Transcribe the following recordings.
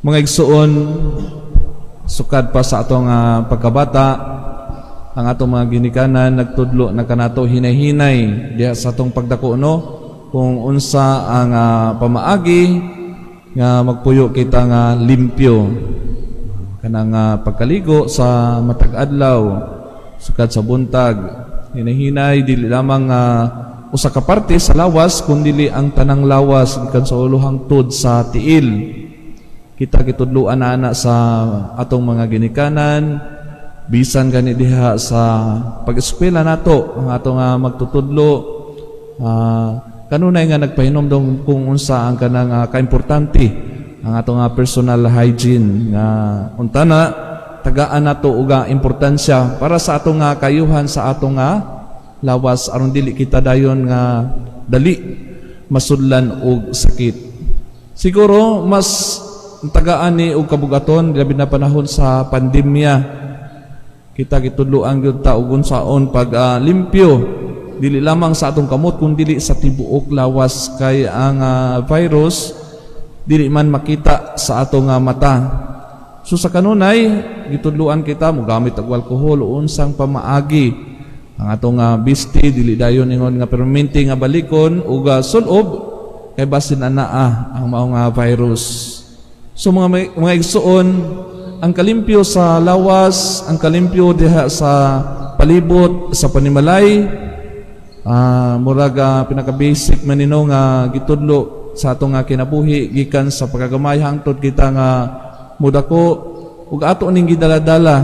Mga igsuon, sukad pa sa atong pagkabata, ang atong mga ginikanan nagtudlo na kanato hinay-hinay diha sa atong pagdako, no, kung unsa ang pamaagi nga magpuyo kita nga limpyo, kanang pagkaligo sa matag adlaw, sukad sa buntag, hinay-hinay, dili lamang usa ka parte sa lawas kundili ang tanang lawas gikan sa ulo hangtod sa tiil. Kita gitudloan na ana sa atong mga ginikanan, bisan gani diha sa pag-eskwela nato, ang atong magtutudlo kanunay nga nagpahinomdom kung unsa ang kanang kaimportante ang atong personal hygiene, nga untana tagaan nato og importansya para sa atong kayuhan sa atong lawas, aron dili kita dayon nga dali masudlan og sakit. Siguro mas tagaan ni og kabugaton labi na panahon sa pandemya. Kita gitudloan gyud ta og unsaon pag limpyo, dili lamang sa atong kamot kun dili sa tibuok lawas, kay ang virus dili man makita sa atong mata. So sa kanunay gitudloan kita mogamit og alkohol o unsang pamaagi. Ang atong bisti dili dayon ingon nga permanente nga balikon ug sulob kay basin anaa ang mao nga virus. So mga igsuon, ang kalimpyo sa lawas, ang kalimpyo diha sa palibot, sa panimalay, murag pinaka-basic man nino nga gitudlo sa atong nga kinabuhi gikan sa pagkagamay hangtod kita nga mudako, ug ato ning gidala-dala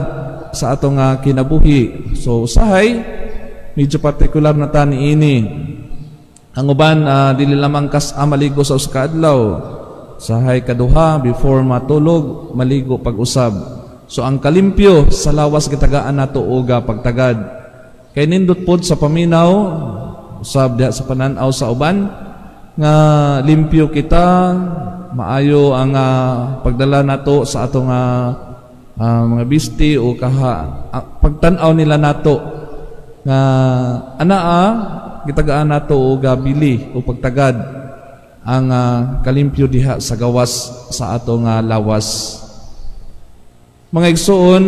sa atong nga kinabuhi. So usahay medyo partikular na ta niini. Ang uban dili lamang kas maligo sa usa ka adlaw. Usahay kaduha before matulog, maligo pag-usab. So ang kalimpyo sa lawas gitagaan nato og pagtagad. Kay nindot pod sa paminaw, usab diha sa panan-aw sa uban nga limpyo kita, maayo ang pagdala nato sa atong mga bisti o kaha pagtan-aw nila nato nga anaa gitagaan nato og bili o pagtagad ang kalimpyo diha sa gawas sa atong lawas. Mga igsuon,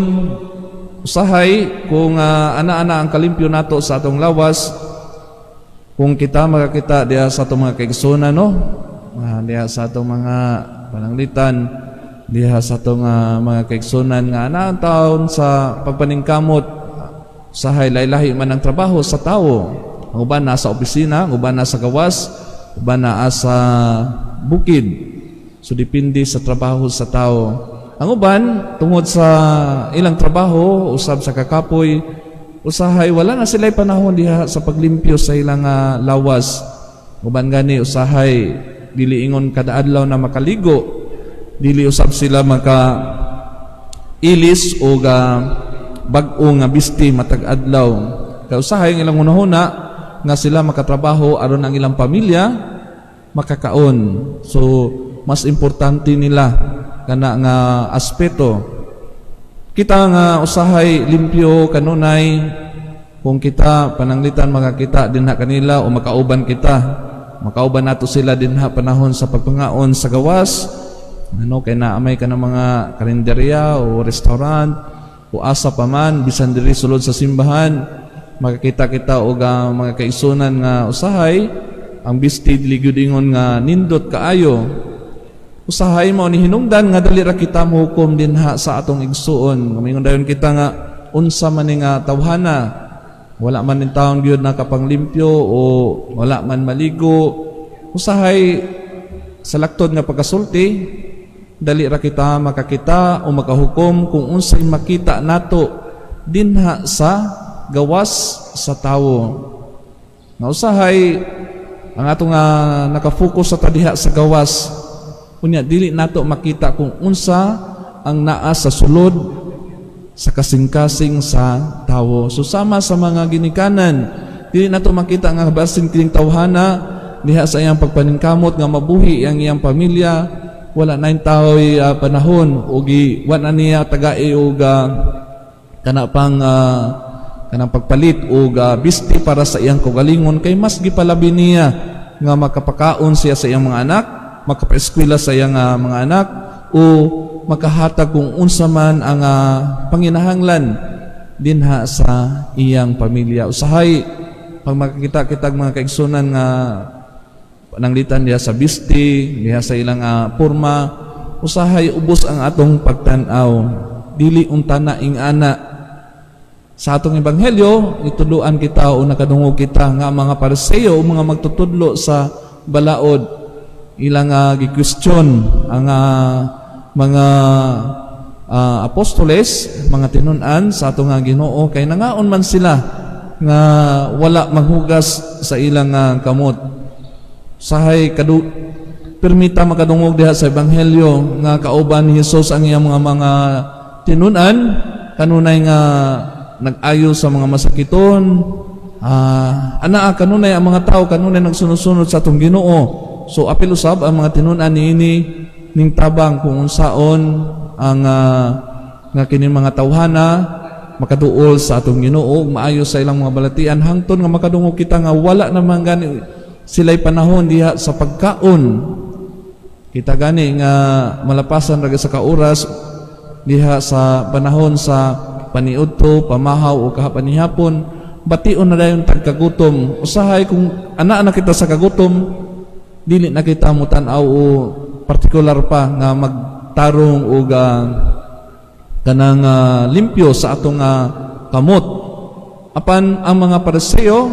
usahay kung ana-ana ang kalimpyo nato sa atong lawas, kung kita makakita diha sa atong mga kaigsuonan, no, diha sa atong mga pananglitan, diha sa atong mga kaigsuonan nga ana ang taon sa pagpaningkamot, usahay lahi-lahi man ang trabaho sa tawo. Ang uban nasa opisina, ang uban nasa gawas, uban naa sa bukid. So depende sa trabaho sa tao. Ang uban, tungod sa ilang trabaho, usab sa kakapoy, usahay wala na sila panahon diha sa paglimpyo sa ilang lawas. Uban gani usahay dili ingon kada adlaw na makaligo, dili usab sila maka ilis o ga bag-o nga bisti matag adlaw. Kay usahay ang ilang hunahuna nga sila makatrabaho aron ang ilang pamilya makakaon. So mas importante nila kana nga aspeto. Kita nga usahay limpyo kanunay, kung kita pananglitan makakita dinha kanila o makauban kita, makauban nato sila dinha panahon sa pagpangaon sa gawas, ano, kay naamay ka ng mga karinderya o restaurant o asa pa man, bisan diri sulod sa simbahan, makakita kita og mga kaigsuonan nga usahay ang bisti dili gyud ingon nga nindot kaayo. Usahay mao ni hinungdan nga dali ra kita mohukom dinha sa atong igsuon. Mingon dayon kita nga unsa man ni nga tawhana, wala man nin taon gyud nakapanglimpyo o wala man maligo. Usahay sa laktod nga pagkasulti, dali ra kita makakita o makahukom kung unsay makita nato dinha sa gawas sa tawo. Nga usahay ang atong nga nakafocus sa tadiha sa gawas, unya dili nato makita kung unsa ang naa sa sulod sa kasing-kasing sa tawo. So sama sa mga ginikanan, dili nato makita nga basin kining tawhana diha sa iyang pagpaningkamot nga mabuhi ang iyang pamilya, wala na taoy panahon o gi wa na niya tagai og kana pang kanang pagpalit og bisti para sa iyang kaugalingon, kay mas gipalabi niya nga makapakaon siya sa iyang mga anak, makapaeskwela sa iyang mga anak. o makahatag kung unsa man ang panginahanglan dinha sa iyang pamilya. Usahay pag makakita kitag mga kaigsunan nga pananglitan diha sa bisti, diha sa ilang porma, usahay ubos ang atong pagtan-aw. Dili unta na ing-ana. Sa atong ebanghelyo, gitudloan kita o nakadungog kita nga ang mga Pariseo o mga magtutudlo sa balaod, ilang gi-question ang mga apostoles, mga tinun-an sa atong Ginoo, kay nangaon man sila nga wala maghugas sa ilang kamot. Sahay kadu permita makadungog diha sa ebanghelyo nga kauban ni Hesus ang iyang mga tinun-an, kanunay nga nag-ayo sa mga masakiton. Anaa kanunay ang mga tao kanunay nagsunod-sunod sa atong Ginoo. So apil usab ang mga tinun-an niini ning tabang kung unsaon ang nga kining mga tawhana makaduol sa atong Ginoo ug maayo sa ilang mga balatian, hangtod nga makadungog kita nga wala naman gani sila'y panahon diha sa pagkaon. Kita gani nga malapasan ra sa ka oras diha sa panahon sa paniudto, pamahaw o kahapanihapon, bation na dayon tagkagutom. Usahay kung ana na kita sa kagutom, dili na kita mutan-aw o partikular pa nga magtarong og kanang limpyo sa atong kamot. Apan ang mga Pariseo,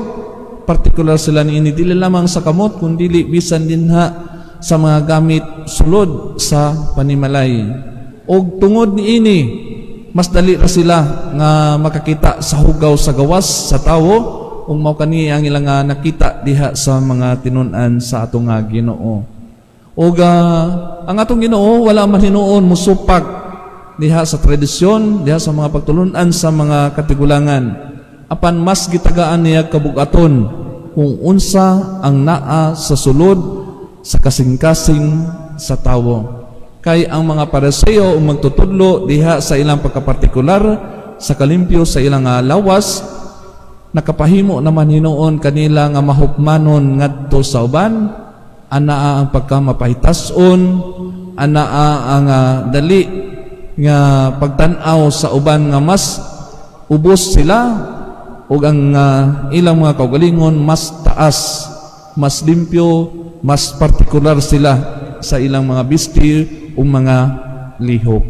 partikular sila niini, dili lamang sa kamot kundi bisan dinha sa mga gamit sulod sa panimalay. Og tungod niini, mas dali ra sila nga makakita sa hugaw sa gawas sa tawo, ug mao kani ang ilang nakita diha sa mga tinun-an sa atong Ginoo. Ug ang atong Ginoo wala man hinuon musupak diha sa tradisyon, diha sa mga pagtulunan sa mga katigulangan. Apan mas gitagaan niya kabugaton kung unsa ang naa sa sulod sa kasing-kasing sa tawo. Kay ang mga Pariseo o magtutudlo diha sa ilang pagkapartikular sa kalimpyo sa ilang lawas, nakapahimo naman hinuon kanila nga mahukmanon ngadto sa uban. Anaa ang pagkamapahitas-on, anaa ang dali nga pagtan-aw sa uban nga mas ubos sila ug ang ilang mga kaugalingon mas taas, mas limpyo, mas partikular sila sa ilang mga bisti o mga lihok.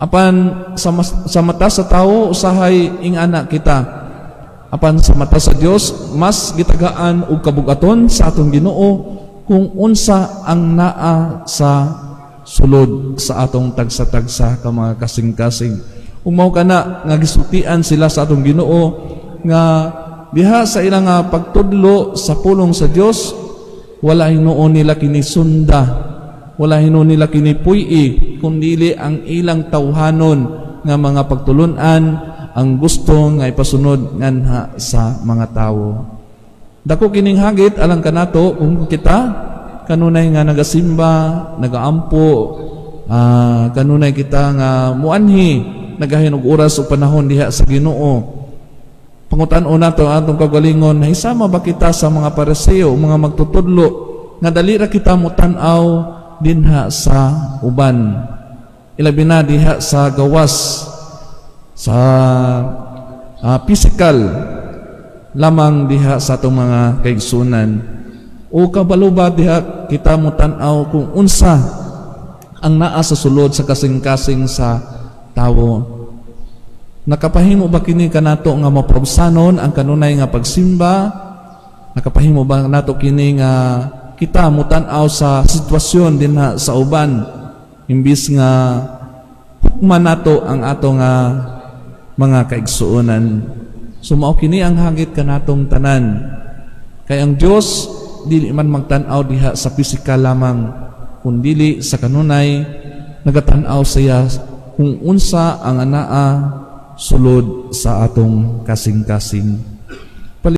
Apan sa mata sa tao, usahay ingana kita. Apan sa mata sa Dios, mas gitagaan og kabugaton sa atong Ginoo kung unsa ang naa sa sulod sa atong tagsa-tagsa ka mga kasing-kasing. Ug mao kana nga gisultian sila sa atong Ginoo nga diha sa ilang pagtudlo sa pulong sa Dios, wala hinuon nila kini sunda, wala hinuon nila kini puy-i, kundili ang ilang tawhanon nga mga pagtulunan ang gusto nga ipasunod nganha sa mga tawo. Dako kining hagit alang kanato kung kita kanunay nga nagasimba, nagaampo, kanunay kita nga muanhi, nagahin og oras o panahon diha sa Ginoo. Pangutan-on nato ang atong kagalingon, hisama ba kita sa mga Pariseo, mga magtutudlo nga dali ra kita mutan-aw dinha sa uban, ilabi na diha sa gawas, sa physical lamang diha sa atong mga kaigsunan, o kabalo ba diha kita mutan-aw kung unsa ang naa sa sulod sa kasing-kasing sa tawo? Nakapahimo ba kini kanato nga maprobsanon ang kanunay nga pagsimba? Nakapahimo ba nato kini nga kita mutan-aw sa sitwasyon dinha sa uban imbis nga hukman nato ang ato nga mga kaigsuonan? So mao kini ang hagit kanatong tanan. Kay ang Dios dili man magtan-aw diha sa pisikal lamang, kundili sa kanunay nagatan-aw siya kung unsa ang anaa sulod sa atong kasing-kasing.